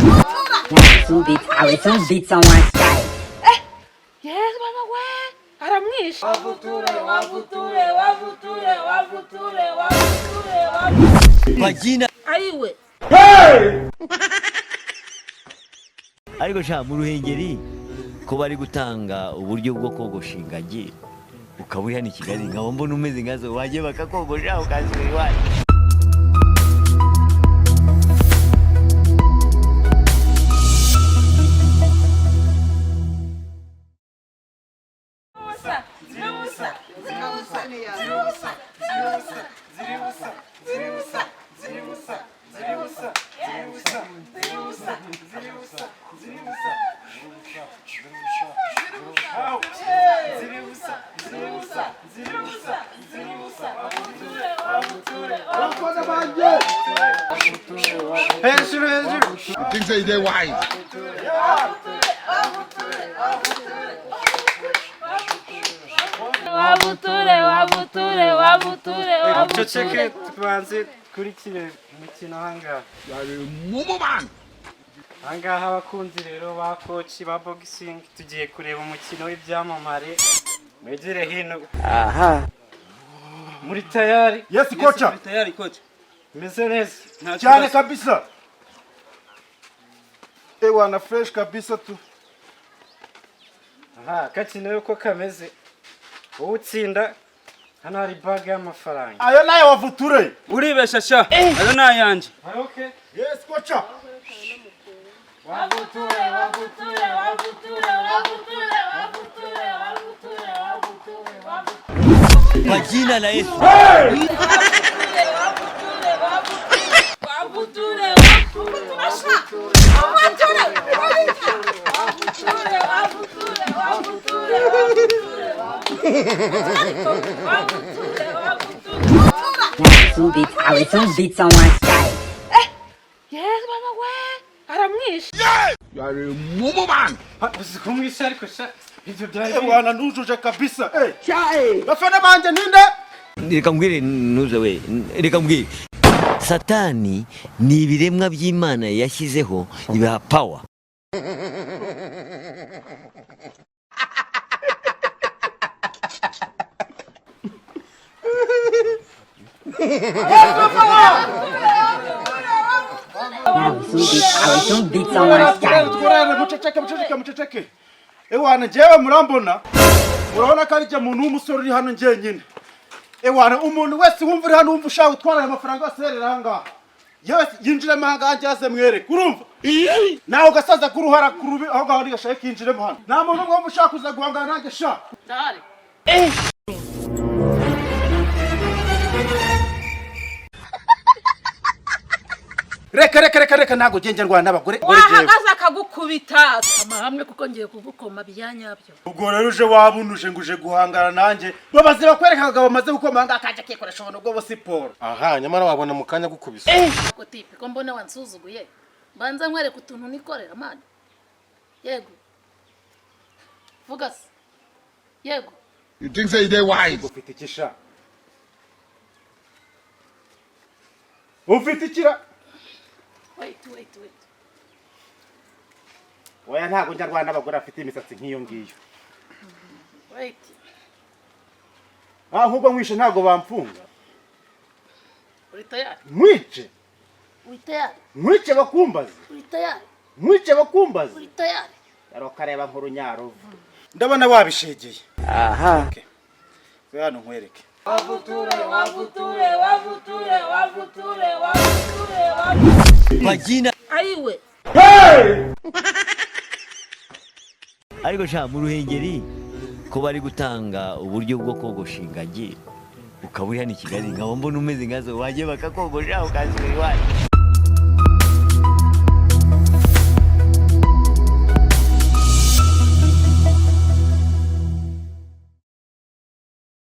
I will soon beat someone's child. Yes, mama we aramwishe. Wavuture, wavuture, wavuture, wavuture, wavuture, wavuture. Kwa jina Ayiwe. Ariko sha mu Ruhengeri ko bari gutanga uburyo bwo kogosha ingagi ukaba uri hano i Kigali nkaba mbona umeze nkazo wajye bakakogosha ukasubira iwanyu. Hejuru hejuru. Things say they wise. Wavuture, wavuture, wavuture, Muceceke wavuture. tubanze dukurikire umukino ahangaha. Mumu man. Ahangaha abakunzi rero ba koci ba boxing tugiye kureba umukino w'ibyamamare. Mwegere hino. Aha. Muri tayari? Yes, kocha. Tayari kocha. Meze neza. Cyane kabisa. Ewana fresh kabisa tu. Aha, gakino uko kameze. Wowe utsinda hano hari bag y'amafaranga. Ayo nayo wavuture. Uribesha sha. Ayo ni ayanje. Okay. Yes, kocha. Wavuture, wavuture, wavuture, wavuture, wavuture, wavuture, wavuture, wavuture. Kwa jina la Yesu. Wavuture, wavuture, wavuture, wavuture, wavuture, wavuture, wavuture, wavuture. I will soon beat someone's child. Yes, mama we aramwishe. You are a mumu man. Uzi kumwisha ariko sha ibyo byari Ewana nujuje kabisa. Eh. Bafana banje ninde? Reka mbwire ntuze we, reka mbwire. Satani ni ibiremwa by'Imana yashyizeho ibiha power. I will soon beat someone's child. Tworere muceceke muceceke muceceke. Ewana njyewe murambona. Murabona ko ari jye muntu w'umusore uri hano njyenyine. Ewana umuntu wese wumva uri hano wumva ushaka gutwara aya mafaranga yose yerera aha ngaha. Yewe yinjiremo aha ngaha njye mwereke urumva? Nawe ugasaza k'uruhara kurubi aho ngaho ntigashake kinjiremo hano. Nta muntu umwe wumva ushaka kuza guhangana nanjye sha. Ndahari. Reka reka reka reka ntabwo ngenge ndwana n'abagore. Wahagaze akagukubita. Amahame kuko ngiye kugukoma bya nyabyo. Ubwo rero uje wabunuje ngo uje guhangana nanjye babaze bakwereka abagabo bamaze gukoma aha ngaha akajya akikoresha ubuntu bwo siporo. Aha nyamara wabona mu kanya gukubise. Ako tipe ko mbona wansuzuguye. Mbanza nkwereka utuntu nikorera man. Yego. Vuga se. Yego. You think say they wise. Ufite iki sha? Ufite ikira? Wait, wait, wait. Oya ntabwo njya ndwana n'abagore bafite imisatsi nk'iyo ngiyo. Wait. Ahubwo nkwishe ntabwo bamfunga. Uri tayari? Nkwice? Uri tayari? Nkwice bakumbaze? Uri tayari? Nkwice bakumbaze? Uri tayari? Yaro kareba nk'urunyaruvu. Ndabona wabishegeye. Aha. Okay. Hano nkwereke. Wavuture, wavuture, wavuture, wavuture, wavuture, wavuture. Kwa jina Ayiwe. Ariko sha mu Ruhengeri ko bari gutanga uburyo bwo kogosha ingagi ukaba uri hano i Kigali nkaba mbona umeze nkazo wajye bakakogosha ukasubira iwanyu.